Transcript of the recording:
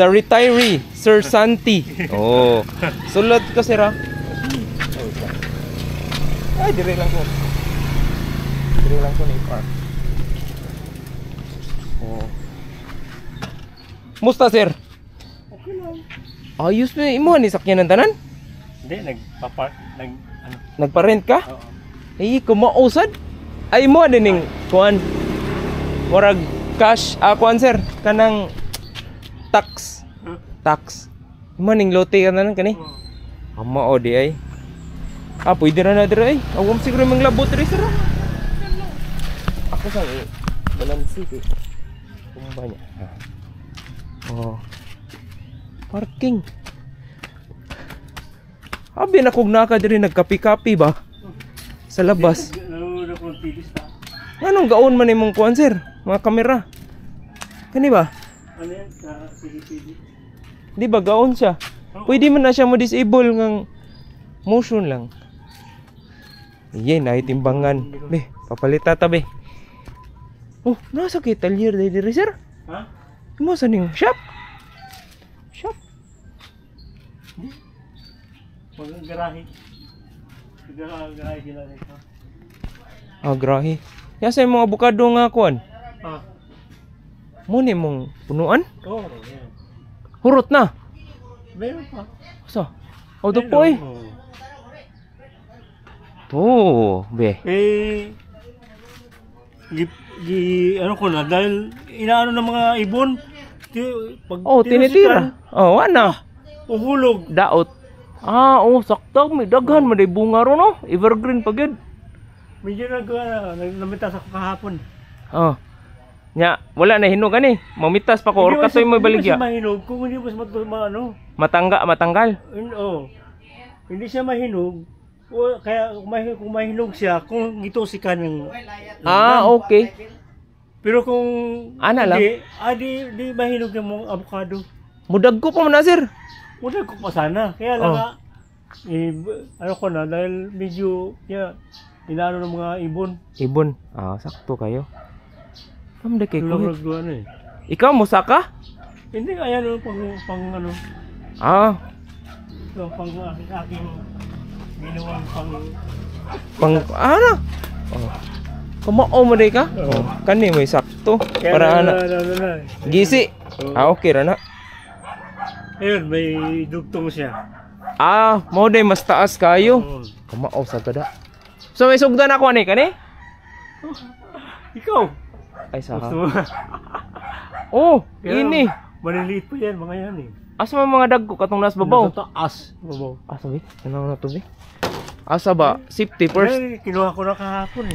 The retiree, Sir Santi. Oh. Sulod ko, sir, ah. Ay, dire lang ko. Dire lang ko ni park. Oh. Musta, sir? Okay lang. Ayos na imo ni sakyanan tanan? Hindi, nagpa-park, nag, ano, Nagpa-rent ka? Oo. Ay, kumausad. Ay mo dining kuan. Murag cash, ah, kuan, sir, kanang tax. Huh? Tax. Imo ning lote ka na lang kani. Oo. Ama o di ay. Ah, pwede na na dire ay. Awam siguro yung mga labot dire, sir, ah. Ako sang eh, balansi eh. Kumba niya. Ah. Oh. Parking. Abi na kog naka diri nagkapi-kapi ba? Sa labas. Nanonood ako ng TV sa, Anong gaon man imong kuan, sir? Mga kamera. Kani ba? Ano yan, sa CCTV. Di ba gaon siya? Pwede man na siya mo disable ngang motion lang. Iye, nahitimbangan. Be, papalita ta, be. Oh, nasa kay talyer diri, sir. Ha? Imo sa ning shop? Shop. Pag garahe. Garahe sila dito. Ah, grahe. Ya sa imong abukado nga kuan. Ah, Mo ni mong punuan? Oo, oh, yan. Hurot na. Meron pa. Sa? Oh, do po eh. Oo. To, be. Eh, gi, ano ko na, dahil inaano ng mga ibon, di, pag Oh, tinitira. Oh, wala. Uhulog. Daot. Ah, oh, sakto. May daghan, may bunga ro, no? Evergreen pa gyud. Medyo namitas ako kahapon. Oh. Nya, wala na hinog ani. Mamitas pa ko or Hindi katoy mo Hindi baligya. siya mahinog kung hindi mo siya ano, Matangga, matanggal. Oh. Hindi siya mahinog. O, kaya kung mahinog siya, kung gitusikan ng Ah, okay. Pero kung Ana lang? hindi, ah, di mahinog yung mga avocado. Mudag ko pa man na, sir. Muna ko pa sana. Kaya lang Oh. nga, eh, ano ko na, dahil medyo, yeah, inaano ng mga ibon. Ibon. Ah, sakto kayo. Pamda kay Tulog kuhit. nag ano eh. Ikaw musaka? Hindi, ayan oh, pang ano, Ah, so, pang aking ginawang pang, pang ano? Oh. Kumao mo day ka? Oo. Oh, kani may sakto. Kaya Para ana. na, Gisi. Ah, okay ra na. Ayun, may dugtong siya. Ah, mo day mas taas kayo. Oo. Kamao sa gada. So may sugdan ako ani kani? Ikaw, Ay sa. Gusto mo? Oh, Kaya ini. Maliliit pa yan, mga yan eh. Asa man mga dagko katong nas babaw? Nasa taas. Babaw. Asa bi? Ano na to bi? Asa ba? Safety first. Eh, kinuha ko na kahapon eh.